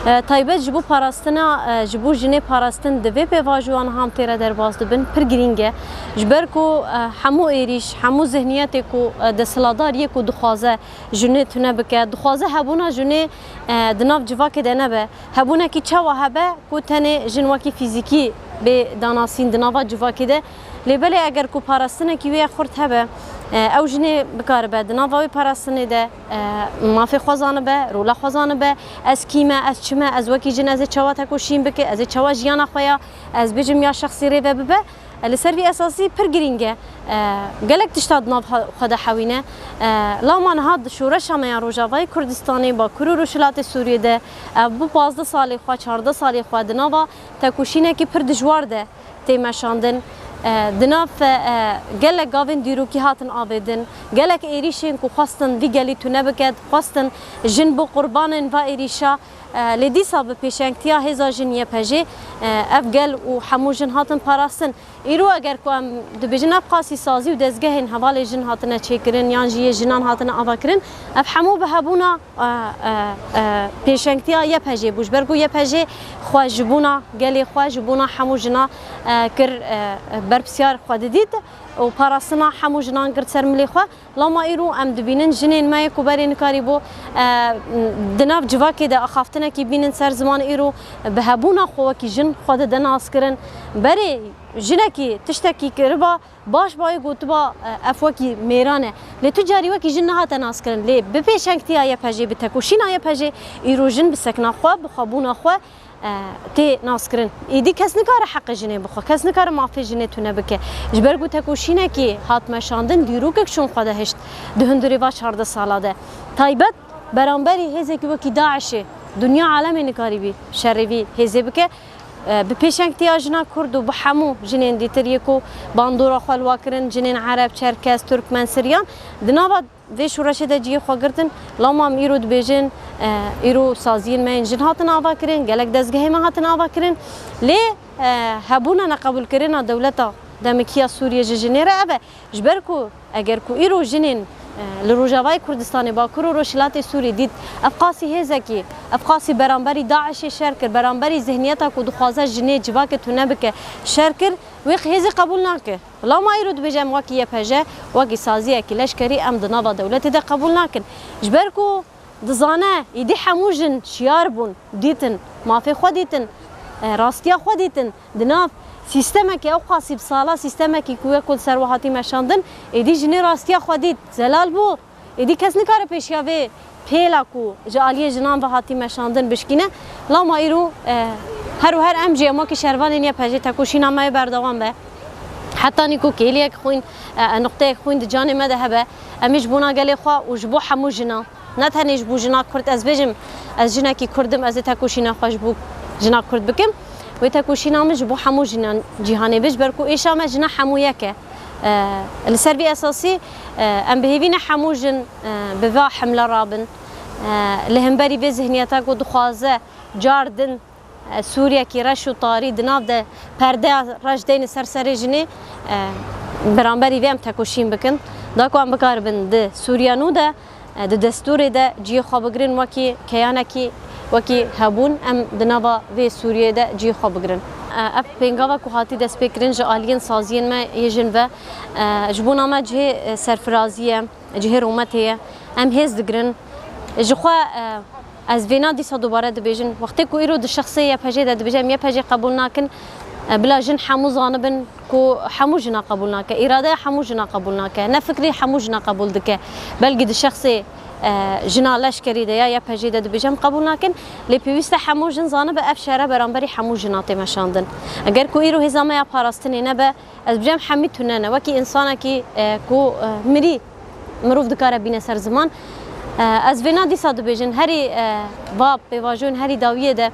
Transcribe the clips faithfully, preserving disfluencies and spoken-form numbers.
E, taybet ji bo parastina, e, ji bo jinê parastin di vê pêvajoya niha em tê re derbas dibin, pir girîng e. Ji ber ku, e, hemû êrîş, hemû zihniyetê ku, e, desthilatdar yê ku dixwaze jinê tune bike, dixwaze hebûna jinê, e, di nav civakê de nebe. Hebûnekî çawa hebe ku tenê jin wekî fîzîkî bê danasîn di nava civakê de. Lê belê eger ku parastinekî wê xurt hebe, e, ew jinê bikaribe di nava wê parastinê de, e, mafê xwe zanibe, rola xwe zanibe, ez kî me, ez çi me, ez wekî jin ez ê çawa tekoşîn bike, ez ê çawa jiyana xwe ya, ez bijim ya şexsî rê ve bibe. E, li ser vî esasî pir girîng e. E, gelek tişta di nav ha-, xwe de hewîne. E, lama niha di şoreşa me ya Rojavayê Kurdistanê, Bakur û Rojhilatê Sûriyê de, ev bû pazdeh salê xwe, çardeh salê xwe di nava tekoşînekî pir dijwar de tê meşandin. E, di nav, e, gelek gavên dîrokî hatin avêdin, gelek êrîşên ku xwestin vî gelî tune bike, xwestin jin bo qurbanên va êrîşa. E, lê dîsa bi pêşengtiya hêza jin Y P J, e, ev gel û hemû jin hatin parastin. Îro eger ku em dibêjin ev qasî sazî û dezgehên hevalê jin hatine çêkirin yan jî yê jinan hatine avakirin, ev hemû bi hebûna, e, e, e, pêşengtiya Y P J bû. Ji ber ku Y P J xwe ji bona gelê xwe, ji bona hemû jina, e, kir, e, berpisyar xwe didît û parastina hemû jinan girt ser milê xwe. Lama îro em dibînin jinên me yê ku berê nikarîbû, e, di nav civakê de axaftinekî bînin ser ziman, îro bi hebûna xwe wekî jin xwe dide naskirin. Berê jinekî tiştekî kiriba, baş bayê gotiba, e, ev wekî mêran e. Lê tu carî wekî jin nehate naskirin. Lê bi pêşengtiya Y P J, bi tekoşîna Y P J, îro jin bi sekna xwe, bi xwebûna xwe, e, tê naskirin. Êdî kes nikare heqê jinê bixwe, kes nikare mafê jinê tune bike. Ji ber ku tekoşînekî hat meşandin, dîrokek çûn xwe de hişt di hundirê va çardeh sala de. Taybet beramberî hêzekî wekî DAIŞê, dinya alemê nikarîbî şerê vî hêzê bike. E, bi pêşengtiya jina Kurd û bi hemû jinên dîtir yê ku bandora xwe li wa kirin, jinên Ereb, Çerkez, Turkmen, Siryan, di nava vê şoreşê de cihê xwe girtin. Lama em îro dibêjin, e, îro saziyên me yên jin hatin avakirin, gelek dezgehê me hatin avakirin. Lê, e, hebûna neqebûlkirina dewleta demikî ya Sûriyê ji jinê re ev e. Ji ber ku eger ku îro jinên, e, li Rojavayê Kurdistanê, Bakur û Rojhilatê Sûrî dît, ev qasî hêzekî, ev qasî beramberî DAIŞê şer kir, beramberî zihniyeta ku dixwaze jinê civakê tune bike şer kir, wê hêzê qebûl nake. Lama îro dibêje em wekî Y P J, wekî saziyekî leşkerî em di nava dewletê de qebûl nakin. Ji ber ku dizane, îdî hemû jin şiyar bûn, dîtin, mafê xwe dîtin, e, rastiya xwe dîtin. Di nav sîstemekê ew qasî bi sala sîstemekî ku wek ku li ser we hatî meşandin, êdî jinê rastiya xwe dît, zelal bû. Êdî kes nikare pêşiya vê pêla ku ji aliyê jinan ve hatî meşandin bişkîne. Lama îro, e, her û her em jî em wekî şervanên Y P J tekoşîna me yê berdewam be. Hetanî ku kêliyek xwîn, e, nuqteyek xwîn di canê me de hebe, em ê ji bona gelê xwe û ji bo hemû jinan, ne tenê ji bo jina Kurd, ez bêjim, ez jinekî Kurd im, ez ê tekoşîna xwe ji bo jina Kurd bikim. Wê tekoşîna min ji bo hemû jinan cîhanê be, ji ber ku êşa me jina hemû yek e. E, li ser vî esasî, e, em bi hêvî ne hemû jin, e, bi va hemle rabin. E, li hemberî vê zihniyeta ku dixwaze car din, e, Sûriyekî reş û tarî di nav de perdeya reş deyne ser serê jinê, e, beramberî vê em tekoşîn bikin. Da ku em bikaribin di Sûriya nû de, e, di destûrê de cihê xwe bigirin wekî keyanekî, wekî hebûn, em di nava vê Sûriyê de cihê xwe bigirin. E, ev pêngava ku hatî destpêkirin ji aliyên saziyên me yê jin ve, e, ji bona me cihê, e, serfirazî ye, cihê rûmetê ye. Em hêz digirin. Ji xwe, e, ez vêna dîsa dubare dibêjin. Wextê ku îro di şexsê Y P J de dibêje, em Y P J qebûl nakin, e, bila jin hemû zanibin ku hemû jina qebûl nake, îradeya hemû jina qebûl nake, ne fikrê hemû jina qebûl dike. Belkî di şexsê, e, jina leşkerî de ya Y P J de dibêje, em qebûl nakin. Lê pêwîst e hemû jin zanibe ev şere beramberî hemû jina tê meşandin. Eger ku îro hêza me ya parastinê nebe, ez bêjim hemî tune ne. Wekî însanekî, e, ku, e, mirî, mirov dikare bîne ser ziman. E, ez vêna dîsa dibêjin, herî, e, va pêvajoyên herî dawiyê de,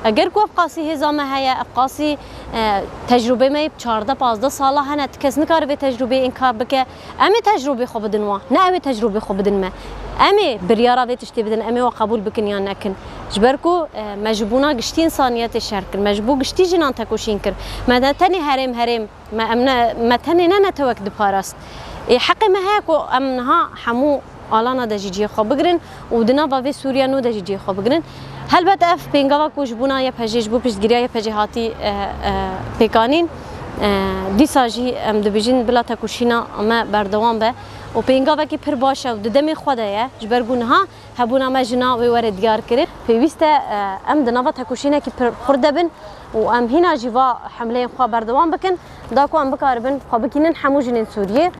eger ku ev qasî hêza me heye, ev qasî, e, tecrûbê me yê çardeh pazdeh sala hene, ti kes nikare vê tecrûbeyê înkar bike. Em ê tecrûbê xwe bidin wan, ne ew ê tecrûbê xwe bidin me. Em ê biryara vê tiştê bidin, em ê wa qebûl bikin yan nekin. Ji ber ku, e, me ji bona giştî însaniyetê şer kir, me ji bo giştî jinan tekoşîn kir. Me ne tenê herêm herêm, me, em ne, me tenê ne netewek diparast. Ê, heqê me heye ku em niha hemû alana de jî cihê xwe bigirin û di nava vê Sûriya nû de jî cihê xwe bigirin. Helbet ev pêngava ku ji bona Y P G, ji bo piştgiriya Y P G hatî, e, e, pêkanîn, e, dîsa jî em dibêjin bila tekoşîna me berdewam be û pêngavekî pir baş e û di demê xwe de ye, ji ber ku niha hebûna me jina wê were diyar kirin. Pêwîst e, e, em di nava tekoşînekî pir xurt de bin û em hîna jî va hemleyên xwe berdewam bikin, da ku em bikaribin xwe bikînin hemû jinên Sûriyê.